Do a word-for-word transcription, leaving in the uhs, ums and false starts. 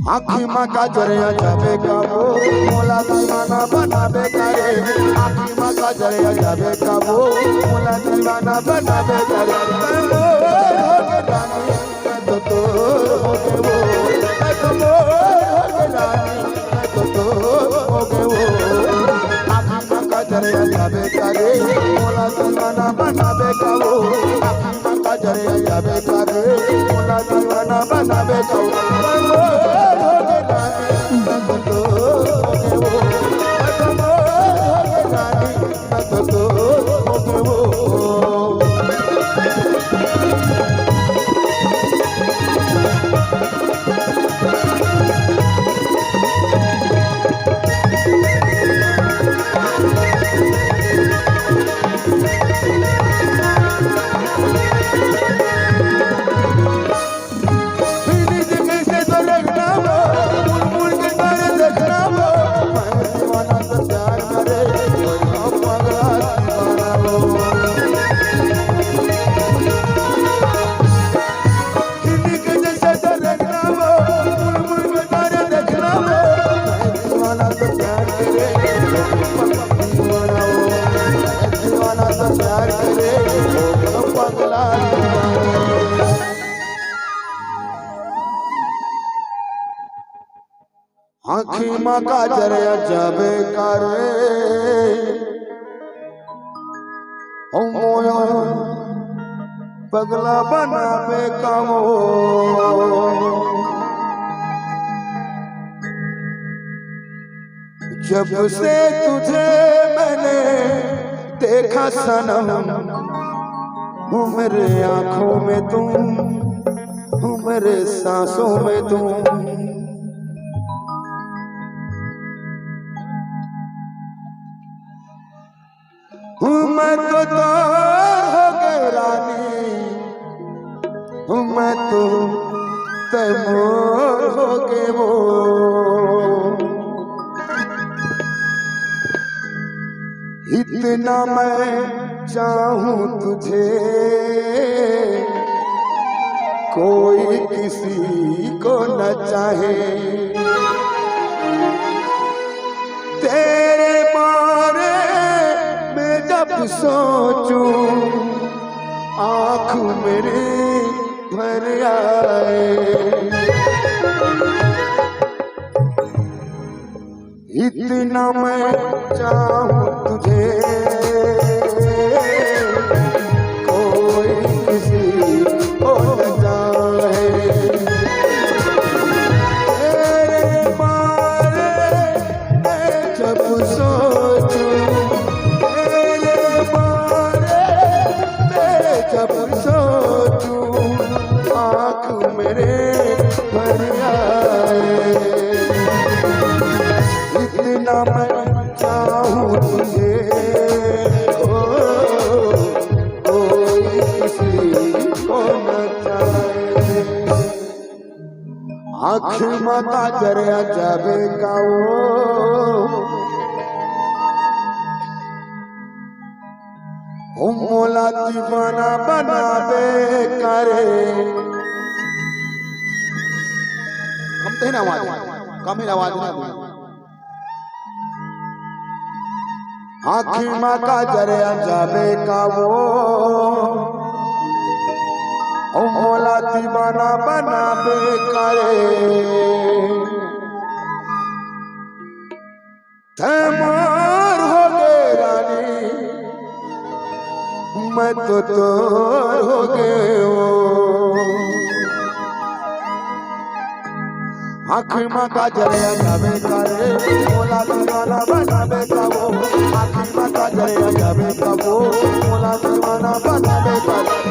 आँखी मा काजर आ जाबे कबो, मोला दीवाना बनाबे का रे। आँखी मा काजर आ जाबे कबो, मोला दीवाना बनाबे का रे। मैं मोर हो गे रानी, मैं तो तोर हो गे वो। मैं तो मोर हो गे रानी, मैं तो तोर हो गे वो। आँखी मा काजर आ जाबे का रे, मोला दीवाना बनाबे का वो। आँखी मा काजर आ जाबे का रे, मोला दीवाना बनाबे का वो। मैं मोर हो गे रानी, मैं तो तोर हो गे वो। मैं तो मोर हो गे रानी, मैं तो तोर हो गे वो। आँखी मा काजर आ जाबे का रे, ओ मोला पगला बनाबे का वो। जब से तुझे मैंने देखा सनम, हूँ मेरे आँखों में तुम, हूँ मेरे सांसों में तुम। हूँ मैं तो तोर हो गे रानी, हूँ मैं तो तैं मोर हो गे वो। इतना मैं चाहूँ तुझे, कोई किसी को न चाहे। तेरे बारे में जब सोचूं, आँख मेरी भर आए। इतना मैं चाहूँ तुझे, कोई किसी को न चाहे। तेरे बारे में जब सोचूं, तेरे बारे में जब सोचूं, आँख मेरे भर आए। इतना मैं चाहूँ तुझे, ओ, कोई किसी को न चाहे। आँख मा काजर आ जाबे का वो, ओ मोला दीवाना बनाबे का रे। कम तो ही ना आवाज, कम ही आवाज ना। आँखी मा काजर आ जाबे का वो, ओ मोला दीवाना बनाबे का रे। तैं मोर हो गे रानी, मैं तो तोर हो गे वो। आँखी मा काजर आ जाबे का रे, मोला दीवाना बनाबे का वो। आँखी मा काजर आ जाबे का वो, मोला दीवाना बनाबे का वो।